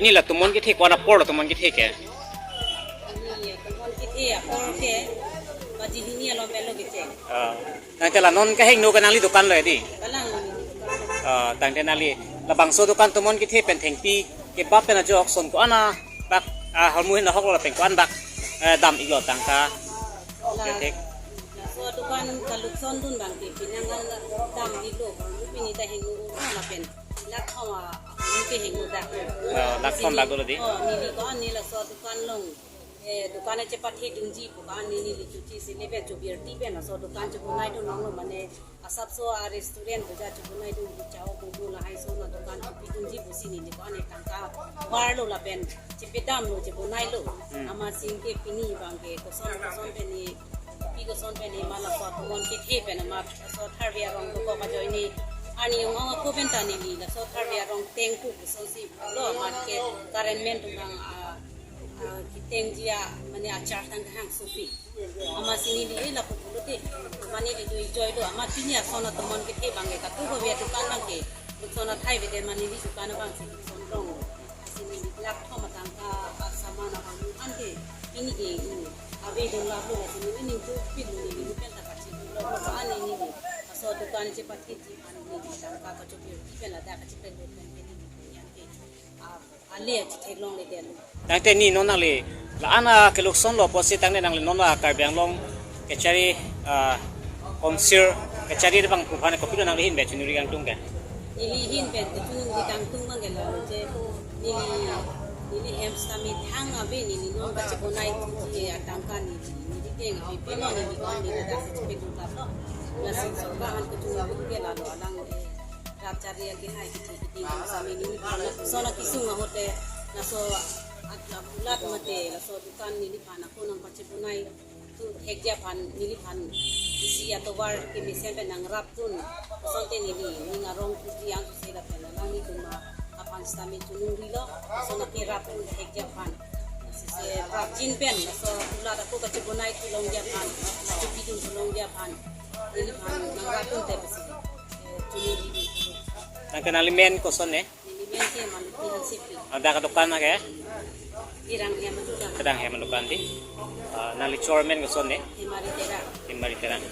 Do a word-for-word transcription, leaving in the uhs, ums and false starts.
Neli la tomon kethe ko-an apor lo tomon kethe ke? Neli tomon kethe apor ke baji hini along pen lo kecheng. Ah, tangte la non kehingno ke nangli dukan lo ya dei? Kalang. Ah, tangte nangli labangso dukan tomon kethe pen thengpi kebap pen ajok ason ko-an abak, ah, ahormu ahin ahok lo lapen ko-an bak, eh, dam-iklo tangka? La, Ketek. Laso dukan kalukson dun abang ke penang an dam-iklo, pini ta hingno lapen lakh thom ahormu ke hingno dak. Ah, lakh thom bak dolo dei? Oh, neli ko-an ne laso dukan along, eh, dukan chepathe dunji pu ko-an ne neli chuchi si neli pen chobirti pen laso dukan chebonai dun longlo, mane asapso a-restaurant boja chebonai dun, chao momo lahai ason adukan chepi dunji pusi neli ko-an ne tangka varlo lapen chepedamlo, chebonailo. Hmm. Amatsi ke pini abang ke koson koson pen ne, pi koson pen ne ma laso tomon kethe pen amat laso tharve arong dokok ajoine arni ong-ong ako pen ta neli laso tharve arong tengku kosonsi lo, amat ke current men atum abang, ah, ah, ketengji a, mane achar tang kehang sopi. Amatsi neli, eh, lapu pulote, mane neli do-ik joilo, amat pini ason atomon kethe abang ke katu kave adukan abang ke lukson athai avedet, mane neli dukan abang si lukson long. Lasi neli lakh thom atangka asaman abang ante pini ke, hmm, ave dun lalo, lasi neli ning tu pin neli pen ta kachi lo, lo ane neli laso dukan chepatheji aphan neli tangka kachobirti pen ladak kachepelut pen neli pen yang ke, ah, ale achitheklongledetlo. Tangte neli non nangli la-an akelukson lo pusi tangte nangli non la Karbi Anglong kachari, ah, Council kachari abang pu aphan kopilo nangli ahin pen choningri kangtung ke? Neli ahin pen kachoningri kangtung abang ke lalo je, neli, neli hem sitame thang ave, neli non kachebonai thuji atangka neli, neli deng ave, peno neli ko-an neli ladak si chepelut lalo. Lasi sorkar aphan kachoningri ke lalo, alang, eh, rap chari agi hai kethe kethe atum sitame neliphan lason akesung ahut te laso at-, akulat mate laso dukan neliphan ako nangpachebonai thu thekji aphan neliphan isi atovar kemesen pen nangrapdun asonte neli ning arong thuji ang suse lapen alanglitum aphan sitame choningrilo, lason akerapdun thekji aphan. Sise prapjin pen laso akulat ako kachebonai thu longji aphan, kachepidun thu longji aphan neliphan nangrapdun te pusi, eh, choningri. Tangte nangli men koson ne? Neli men ke Maloti Hansepi. Ladak adukan ke? Kedang hem adukan. Kedang hem adukan dei. Ah, nangli chor men koson ne? Hemari Terang. Hemari Terang.